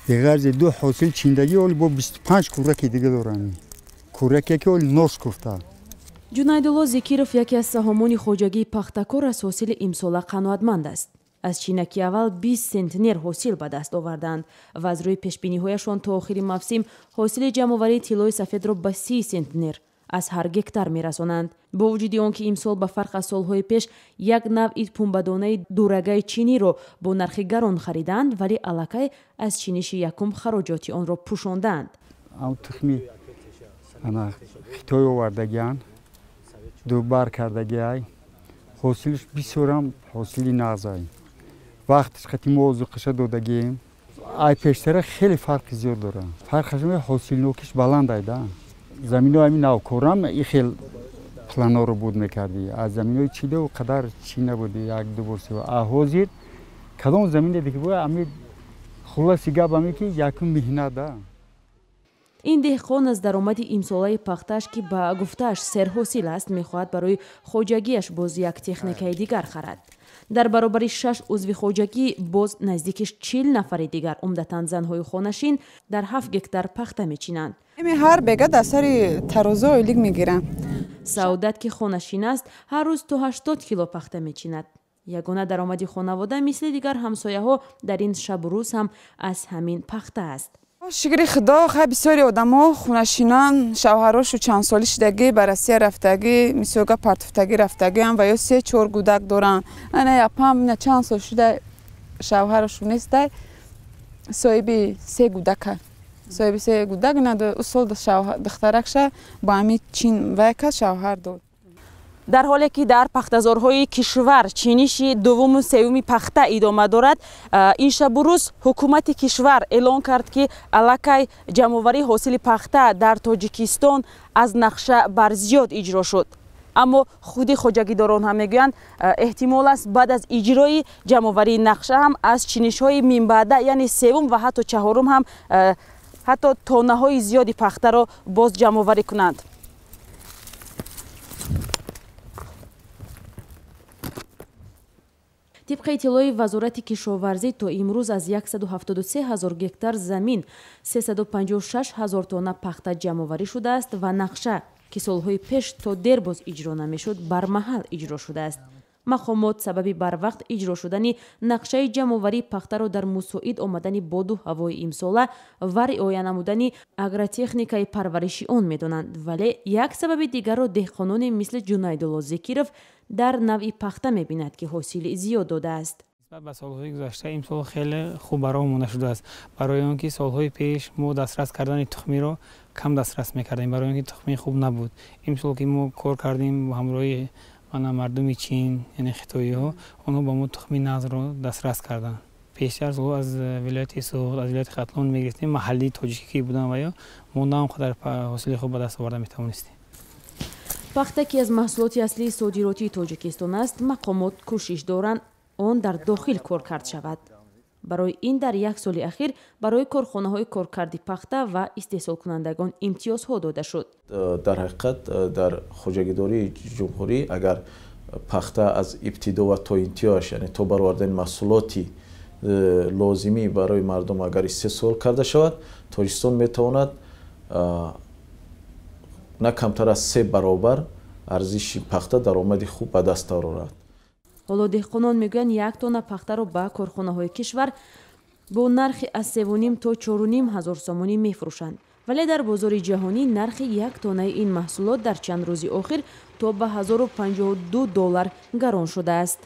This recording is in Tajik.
Беғарзи ду ҳосил чиндагӣ оли бо 25 кӯраки дига дорам. Кӯраке ки оли нош куфта. Ҷунайдулло Зикиров яке аз саҳомони хоҷагии пахтакор аз ҳосили имсола қаноатманд аст. Аз чинаки аввал 20 сентнер ҳосил ба даст оварданд ва аз рӯи пешбиниҳояшон то охири мавсим ҳосили ҷамъоварии тиллои сафедро ба 30 сентнер аз ҳар гектар мерасонанд. Бо вуҷуди он ки имсол ба фарқ аз солҳои пеш як навъи пунбадонаи дурагаи чиниро бо нархи гарон хариданд, вале аллакай аз чиниши якум хароҷоти онро пӯшондаанд. Тухми хитой овардагианд, дубар кардагиай, ҳосилш бисёрам ҳосили нағзай. Вақтиш қати мо озуқаша додагием. Ай пештара хеле фарқи зиёд дорад. Фарқаш ҳосилнокиш баландай да. Заминои ҳамин навкорам и хел планҳоро буд мекардӣ. Аз заминои чида о қадар чӣ набуди, як ду бор се. А ҳозир кадом замине ки бояд ами хулоси гап ами ки якум меҳнат да. Ин деҳқон аз даромади имсолаи пахтааш, ки ба гуфтааш серҳосил аст, мехоҳад барои хоҷагиаш боз як техникаи дигар харад. Дар баробари 6 узви хоҷагӣ боз наздики 40 нафари дигар, умдатан занҳои хонашин, дар 7 гектар пахта мечинанд. Ҳар бега дар сари тарозу ойлик мегирам. Саодат, ки хонашин аст, ҳар рӯз то 80 кило пахта мечинад. Ягона даромади хонавода мисли дигар ҳамсояҳо дар ин шабу рӯз ҳам аз ҳамин пахта аст. Шукри худо, хай бисёри одамо хонашинан, шавҳарошу чандсолӣ шудагӣ, ба Россия рафтагӣ, мисолга партуфтагӣ рафтагиам ва ё 3-4 гудак доранд. Ана япам чанд сол шуда шавҳарошу нестай, соҳиби 3 гудака. Соҳиби 3 гудак на ду сол духтаракша ба ҳамин чин вайка шавҳар дод. Дар ҳоле ки дар пахтазорҳои кишвар чиниши дуввуму сеюми пахта идома дорад, ин шабу рӯз ҳукумати кишвар эълон кард, ки аллакай ҷамъоварии ҳосили пахта дар Тоҷикистон аз нақша барзиёд иҷро шуд. Аммо худи хоҷагидорон ҳам мегӯянд, эҳтимол аст баъд аз иҷрои ҷамъоварии нақша ҳам аз чинишҳои минбаъда, яъне севум ва ҳатто чаҳорум ҳам ҳатто тонаҳои зиёди пахтаро боз ҷамъоварӣ кунанд. Тибқи иттилои Вазорати кишоварзӣ то имрӯз аз 173 ҳазор гектар замин 356 ҳазор тонна пахта ҷамъоварӣ шудааст ва нақша, ки солҳои пеш то дер боз иҷро намешуд, бармаҳал иҷро шудааст. Мақомот сабаби барвақт иҷро шудани нақшаи ҷамъоварии пахтаро дар мусоид омадани боду ҳавои имсола ва риоя намудани агротехникаи парвариши он медонанд, вале як сабаби дигарро деҳқононе мисли Ҷунайдулло Зикиров дар навъи пахта мебинад, ки ҳосили зиёд додааст. Нисбат ба солҳои гузашта имсол хеле хуб бароҳ монда шудааст, барои он ки солҳои пеш мо дастрас кардани тухмиро кам дастрас мекардем, барои он ки тухми хуб набуд. Имсол ки мо кор кардем бо ҳамроҳи мардуми Чин, яъне хитоиҳо, онҳо ба мо тухми нағзро дастрас карданд. Пештар аз вилояти Суғд, аз вилояти Хатлон мегирифтем, маҳаллии тоҷикӣ ки буданд ва ё мо на он қадар ҳосили хуб ба даст оварда метавонистем. Пахта, ки аз маҳсулоти аслии содиротии Тоҷикистон аст, мақомот кӯшиш доранд он дар дохил коркард шавад. Барои ин дар як соли ахир барои корхонаҳои коркарди пахта ва истеҳсолкунандагон имтиёзҳо дода шуд. Дар ҳақиқат дар хоҷагидории ҷумҳурӣ агар пахта аз ибтидо ва то интиҳояш, яъне то баровардани маҳсулоти лозимӣ барои мардум агар истеҳсол карда шавад, Тоҷикистон метавонад на камтар аз 3 баробар арзиши пахта даромади хуб ба даст орад. Ҳоло деҳқонон мегӯянд, як тонна пахтаро ба корхонаҳои кишвар бо нархи аз 3,5 то 4,5 ҳазор сомонӣ мефурӯшанд. Вале дар бозори ҷаҳонӣ нархи як тоннаи ин маҳсулот дар чанд рӯзи охир то ба 1052 доллар гарон шудааст.